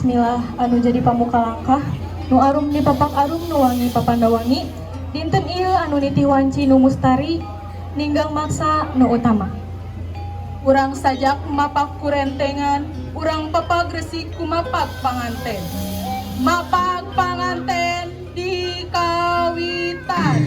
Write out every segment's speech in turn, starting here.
Bismillah anu jadi pamuka langkah nu arum di papak arum, nu wangi papanda wangi. Dinten ieu anu nitih wanci nu mustari, ninggang maksa nu utama. Urang sajak mapak kurentengan, urang papag resik kumapak panganten. Mapak panganten di kawitan.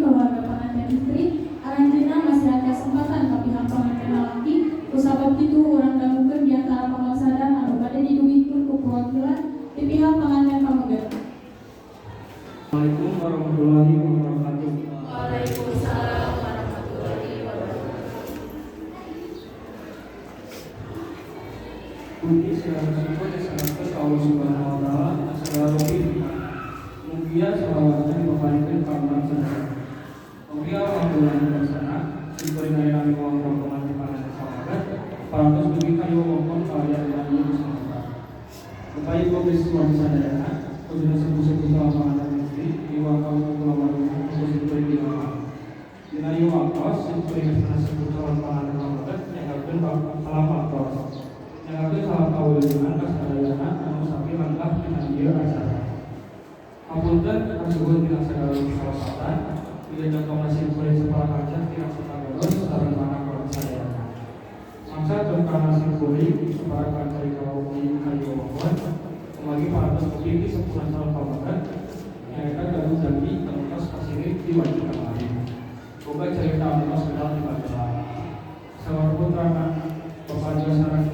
Keluarga pengantin istri aranjeunna masihan kesempatan ka pihak pengantin lalaki. Kusabab kitu urang dangukeun di antara pamangsadan anu bade didugikeun ku perwakilan di pihak pengantin pameget. Assalamualaikum warahmatullahi wabarakatuh. Waalaikumsalam warahmatullahi wabarakatuh. Puji segala syukur diserahkan ke Allah Subhanahu wa taala atas segala rupi. Mugia salawatna dipaparikeun ka urang sadaya. Ogi alhamdulillah sana simkuring aya nami wong rombongan di panganten pameget parantos dugi ka ieu wewengkon kalayan urang ieu bersama. Upaya geus wargi sadayana, khususna sepuh-sepuh calon panganten istri, iwa kaum kulawarga, khusus simkuring di rumah. Dina ieu waktos simkuring asmana sepuh calon panganten pameget nyanggakeun salam waktos. Nyanggakeun salam kawilujengan ka sadayana anu sami lenggah dina ieu acara. Hapunten kasuhun tina sagala kalepatan, ieu contohna simkuring sapara kanca tina satageros sareng mana urang sadayana. Mangsa tungkana simkuring sapara kanca ikawogi ka ieu wewengkon, kumargi parantos dugi ti sepuhna calon pameget, nyaeta gaduh janji anu tos kasirik di wajib kamari. Boga carita anu tos medal di baheula. Saur putrana Bapak Jo sareng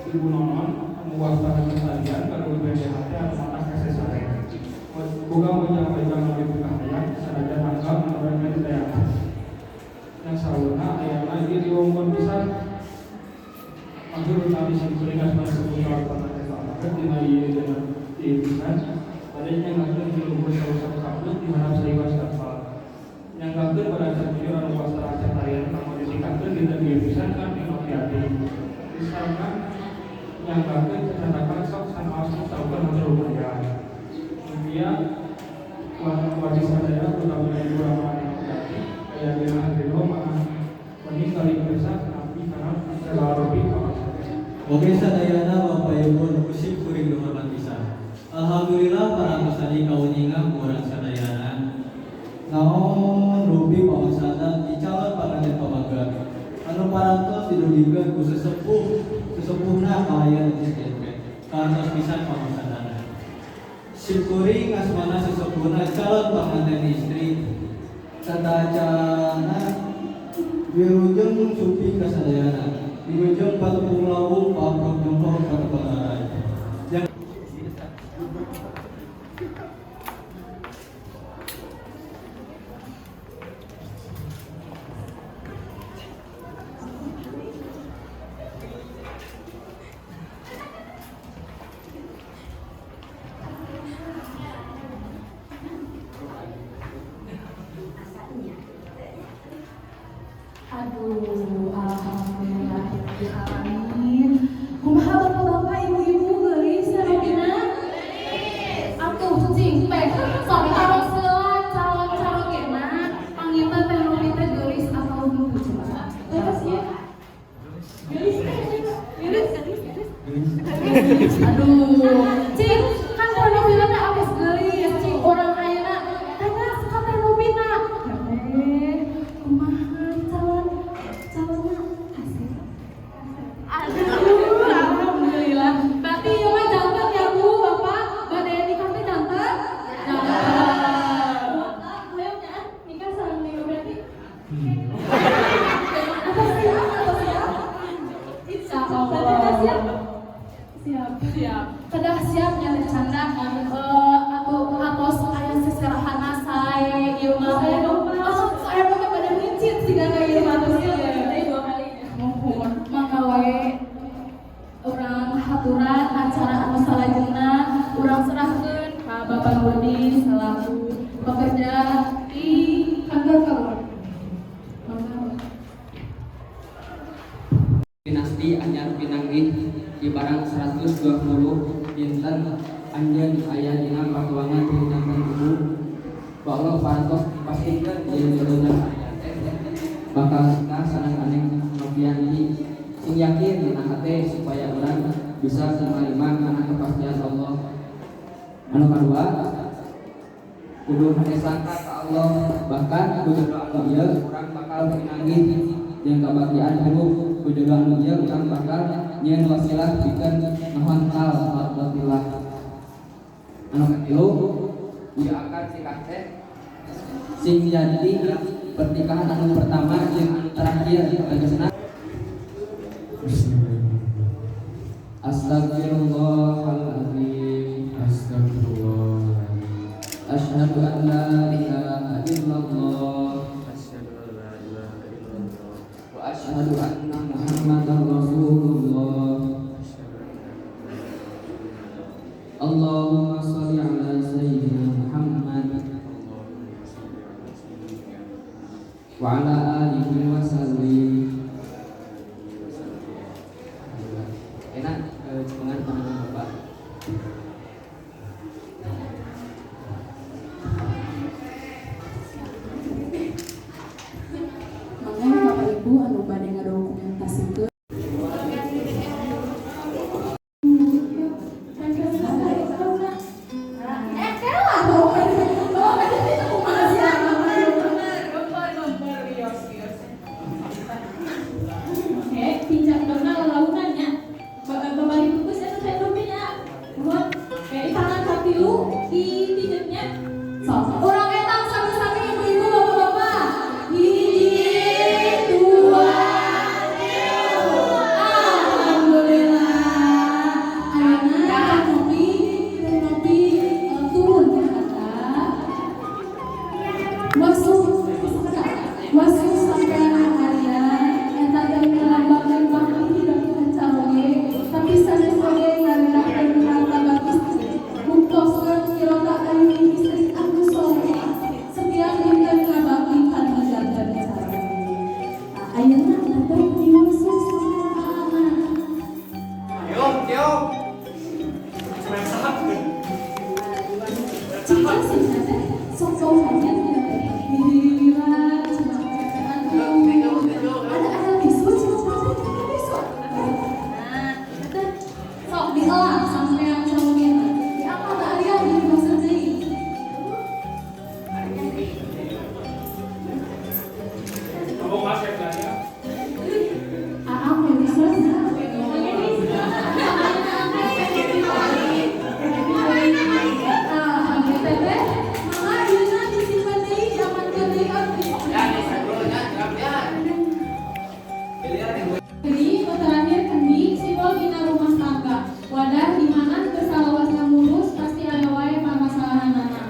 Ibu Nonon anu wastana tarian gaduh BDHT anu matak hese sare. Boga mojang mojang anu dipikahayang sanajan tanggal anu rek diteangan. Yang saurna ayana ieu di wewengkon pisan. Maksud utami simkuring asmana sepuh calon panganten pameget dina ieu dina ieu pisan bade nyanggakeun di luhur salah kampus di handap sari wastafel. Nyanggakeun pada jujur anu wasta acar tarian kanggo ditingkatkeun dinten ieu pisan kan dinokiati. Misalkan nyanggakeun cacatakan sok. samaos saukeun hatur lumayan. Mugia wajib sadaya utamina ibu rama anu aya dina ridho maah wening kali pirsa abdi karep segala rupi pamaksada. Oke sadayana Bapak Ibu nu sim kuring dihormat pisan. Alhamdulillah parantos tadi kauninga ku urang sadayana. Naon rupi pamaksada di calon panganten pameget. Anu parantos didugikeun ku sesepuh sesepuhna kalayan SDP. Parantos pisan pamaksadana. Sim kuring asmana sesepuhna calon panganten istri satacana wilujeng sumping ka sadayana. Wilujeng patepung lawung paprok jongkong patepang arai. Aduh, alhamdulillah alamin. Kumaha bapak-bapak, ibu-ibu geulis sarobina? Atuh cing teh, sok taros heula calon carogena, panginten teh Robi teh geulis atau henteu coba. Terus ya. Geulis teh, geulis, geulis. Aduh, cing, kan teh Novina teh abis geulis, cing urang ayeuna tanya ka teh Novina. Teh, kumaha calon calonnya asik? Aduh, alhamdulillah. Berarti ieu mah janten ya Bu, Bapak, bade nikah teh janten? Janten. Hoyong nya nikah sareng Neo berarti? Atau siap, atau siap? Insya Allah. Siap. Siap, siap. Kedah siap nya teh canda atau atos aya seserahanna sae ieu mah. Saya domba. Oh, saya mah pada micit sigana ieu mah tos ieu dua kali. Muhun, mangga wae urang haturan acara anu salajengna urang serahkeun ka Bapak Nurdi selaku pekerja di kantor KUA. Mangga. Dinasti anyar pinanggih di barang 120 dinten anjeun aya dina patuangan di janten ibu. Ku Allah parantos dipastikeun yen jodohna teh bakal nikah sareng Aneng Novianti. Sing yakin dina hate supaya urang bisa menerima karena kepastian Allah. Anu kadua, kudu hade sangka ka Allah, bahkan ku jodoh anu ieu urang bakal pinanggih jeung kabahagiaan hirup. Ku jodoh anu ieu urang bakal nyieun wasilah pikeun ngahontal fadlillah. Anu katilu, ieu akad nikah teh sing jadi pernikahan anu pertama jeung anu terakhir tegasna. Astagfirullahaladzim. Astagfirullahaladzim. Asyhadu an la ilaha illallah. Asyhadu an la ilaha illallah. Wa asyhadu anna Muhammadar Rasulullah. Asyhadu anna Muhammadar Allahumma sholli ala sayyidina Muhammad Allahumma sholli ala sayyidina wa ala alihi wa sallim. Enak cepengan pandangan Bapak. Mangga Bapak Ibu anu bade ngadokumentasikeun. Eh, kela dong. Bapak itu kumaha sih? Oke, pincang dona lalaunan nya. Babari bungkus eta teh nya. Nuhun. Oke, tangan katilu di pijetnya. Sok. Urang etang sami-sami ibu-ibu bapak-bapak. Hiji, dua, Cica sih teh sok sok aja dihiliran cenah. Aduh, ada tisu, cenah, ada tisu. Nah, teteh sok dielak sampai yang sama. Diangkat Arya di bosan deui. Ngomong mas ya ya. Aa mau tisu. Teteh, mangga ayeuna disimpan deui, diamankeun deui abdi. Jadi, nu terakhir kendi simbol dina rumah tangga. Wadah di mana teu salawasna mulus pasti aya wae permasalahanana.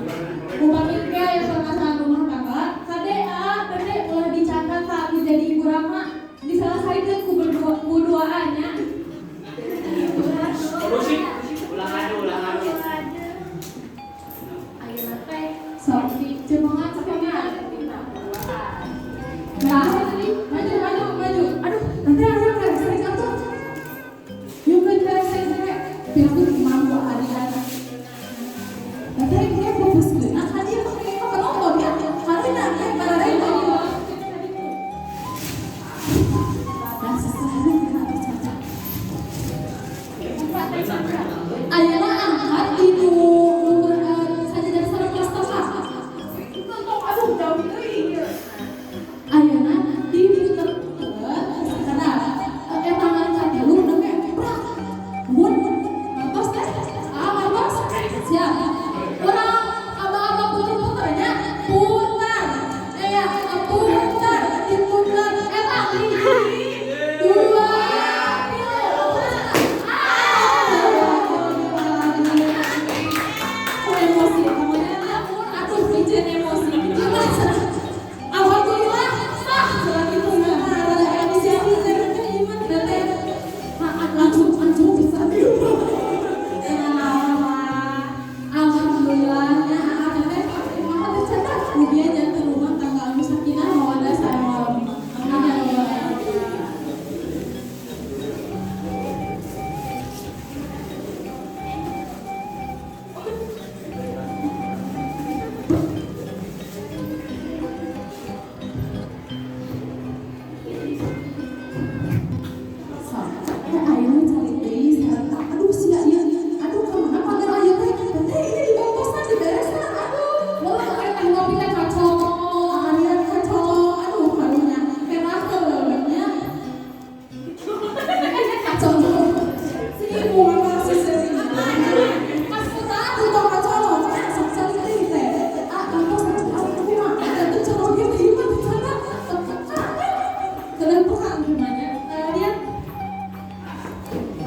Upami ke aya permasalahan rumah tangga, kade aa teteh ulah dicatat ka abdi jadi ibu rama. Diselesaikeun ku berdua ku duaan nya. Solusi. Ayeuna teh sok di cemongan cemongan. Nah, maju maju maju. Aduh, nanti ada yang sering atuh. Yuk ke saya piraku mampu arian. Nanti dia fokus ke nah dia pakai penonton ya. Karena ya bareng. Nah, sesuai dengan caca. Ayeuna angkat di nu sajadah sareng Mustafa. Aduh, jauh deui. Ayeuna diputer-puter karena tangan katilu nembe prak. Mun ngartos teh? Ah, ngartos? Siap. Urang aba-aba puter-puter nya, putar. Ya, putar, diputar. Eta hiji, dua, tilu. Ah. Aku emosi, kamunya aduh, izin emosi. Alhamdulillah, sah jalan itu nah. Rada emosi aku teh iman teteh. Langsung langsung bisa. Alhamdulillah nya teteh kumaha teh catat mugia janten rumah tangga anu sakinah mawaddah sareng warahmah. Amin ya rabbal alamin. Sok, ayeuna cari deui sareng aduh sia ieu. Aduh ka mana pagar aya teh? Teteh ieu dibongkosan diberesan. Aduh, lelah teh ngopi teh kacau. Arian kacau. Aduh karunya. Kerakeun nya. Kacau. Sini mau masih sering. Mas puta atuh tong kacau. Sok cari deui teh. Ah, kantos atuh kumaha? Teh colok ge teh ieu mah teh sana. Kalian peka gimana? Kalian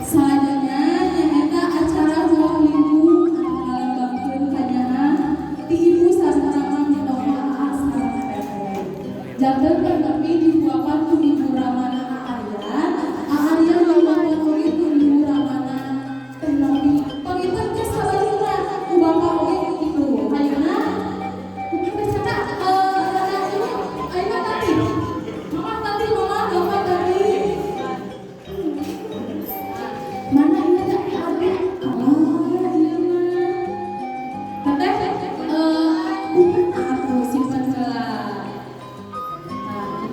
selanjutnya nyaeta acara ruang lingkup anu ngalambangkeun kanyaah ti ibu sareng rama mitoha aa sareng teteh. Janten Teh Nopi dihuapan ku ibu ramana Aa Aryan, Aa Aryan dihuapan oge ku ibu ramana Teh Nopi. Panginten ge sabalikna ku bapa oge kitu. Ayeuna kumaha teh caca rada ieu ayeuna tadi. Mama tadi mama bapak tadi. Mana ini teh abi? Oh, iya mah. Teteh kumaha atuh simpan heula. Nah,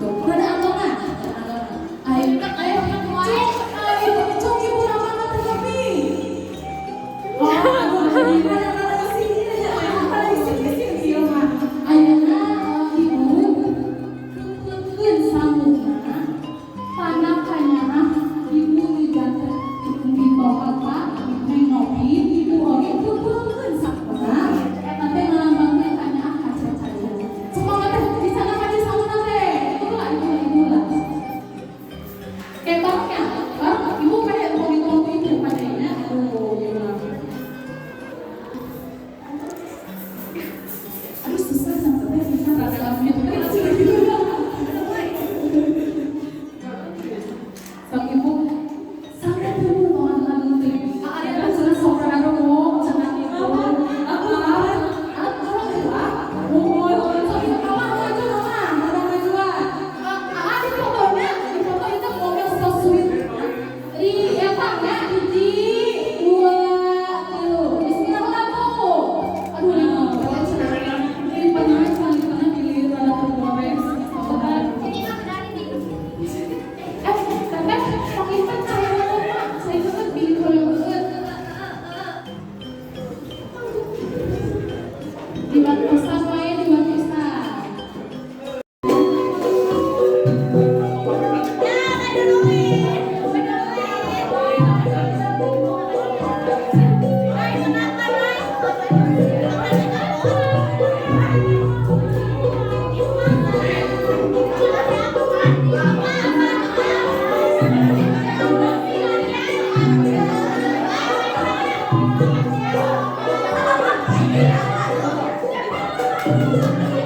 Dibantosan wae, dibantosan. Thank you.